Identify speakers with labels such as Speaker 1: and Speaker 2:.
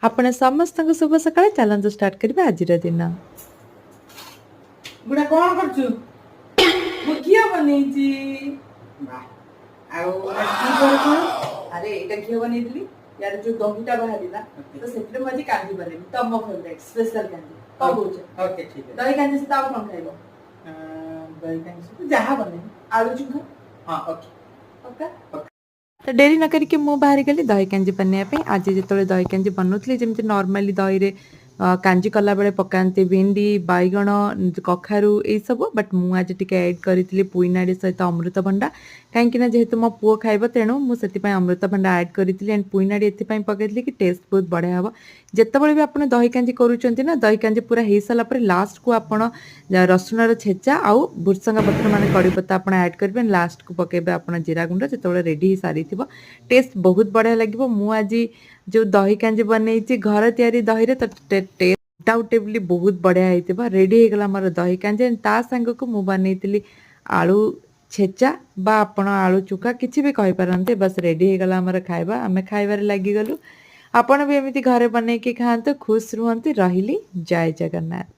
Speaker 1: ଆପଣ ସମସ୍ତଙ୍କୁ ଶୁଭ ସକାଳ। ଚାଲନ୍ତୁ ଷ୍ଟାର୍ଟ କରିବା ଆଜିର ଦିନ।
Speaker 2: ବୁଢା, କଣ କରୁଛୁ? ମୁଁ ଘିଅ ବନେଇଛି। ବାଃ, ଆଉ ଆଜି ଦ୍ୱିପହରେ କଣ?
Speaker 1: ଆରେ, ଏଇଟା ଘିଅ ବନେଇଥିଲି। ୟାର ଯୋଉ ଦହିଟା ବାହାରିଲା, ତ ସେଥିରେ ମୁଁ ଆଜି କାଞ୍ଜି ବନେଇବି, ତମ ଫେଭରାଇଟ ସ୍ପେଶାଲ କାଞ୍ଜି। କଣ କହୁଛ?
Speaker 2: ଓକେ, ଠିକ ଅଛି।
Speaker 1: ଦହି କାଞ୍ଜି ସହିତ ଆଉ କଣ ଖାଇବ?
Speaker 2: ଦହି କାଞ୍ଜି ସହିତ ଯାହା ବନେଇବି।
Speaker 1: ଆଳୁ ଚୁଙ୍ଖା।
Speaker 2: ହଁ, ଓକେ।
Speaker 1: ପକ୍କା ତ। ଡେରି ନ କରିକି ମୁଁ ବାହାରି ଗଲି ଦହି କାଞ୍ଜି ବନେଇବା ପାଇଁ। ଆଜି ଯେତେବେଳେ ଦହି କାଞ୍ଜି ବନଉଥିଲି, ଯେମିତି ନର୍ମାଲି ଦହିରେ କାଞ୍ଜି କଲାବେଳେ ପକାନ୍ତି ଭେଣ୍ଡି, ବାଇଗଣ, କଖାରୁ ଏଇସବୁ, ବଟ୍ ମୁଁ ଆଜି ଟିକେ ଆଡ଼୍ କରିଥିଲି ପୁଇନାଡ଼ି ସହିତ ଅମୃତଭଣ୍ଡା। କାହିଁକି ନା ଯେହେତୁ ମୋ ପୁଅ ଖାଇବ, ତେଣୁ ମୁଁ ସେଥିପାଇଁ ଅମୃତଭଣ୍ଡା ଆଡ଼୍ କରିଥିଲି। ଆଣ୍ଡ ପୁଇନାଡ଼ି ଏଥିପାଇଁ ପକାଇଥିଲି କି ଟେଷ୍ଟ ବହୁତ ବଢ଼ିଆ ହେବ। ଯେତେବେଳେ ବି ଆପଣ ଦହି କାଞ୍ଜି କରୁଛନ୍ତି ନା, ଦହି କାଞ୍ଜି ପୁରା ହେଇସାରିଲା ପରେ ଲାଷ୍ଟକୁ ଆପଣ ରସୁଣର ଛେଚା ଆଉ ଭୃସଙ୍ଗା ପତ୍ର, ମାନେ କଡ଼ିପତ୍ତା ଆପଣ ଆଡ଼୍ କରିବେ। ଲାଷ୍ଟକୁ ପକାଇବେ ଆପଣ ଜିରା ଗୁଣ୍ଡ, ଯେତେବେଳେ ରେଡ଼ି ହେଇସାରିଥିବ। ଟେଷ୍ଟ ବହୁତ ବଢ଼ିଆ ଲାଗିବ। ମୁଁ ଆଜି ଯେଉଁ ଦହି କାଞ୍ଜି ବନେଇଛି ଘର ତିଆରି ଦହିରେ, ତ ଟେଷ୍ଟ ଆଉଟେବଲି ବହୁତ ବଢ଼ିଆ ହେଇଥିବ। ରେଡ଼ି ହେଇଗଲା ଆମର ଦହି କାଞ୍ଜି। ଆଣ୍ଡ ତା ସାଙ୍ଗକୁ ମୁଁ ବନେଇଥିଲି ଆଳୁ ଛେଚା ବା ଆପଣ ଆଳୁ ଚୁକା କିଛି ବି କହିପାରନ୍ତି। ବାସ୍, ରେଡ଼ି ହେଇଗଲା ଆମର ଖାଇବା। ଆମେ ଖାଇବାରେ ଲାଗିଗଲୁ। ଆପଣ ବି ଏମିତି ଘରେ ବନେଇକି ଖାଆନ୍ତୁ, ଖୁସ୍ ରୁହନ୍ତୁ। ରହିଲି, ଜୟ ଜଗନ୍ନାଥ।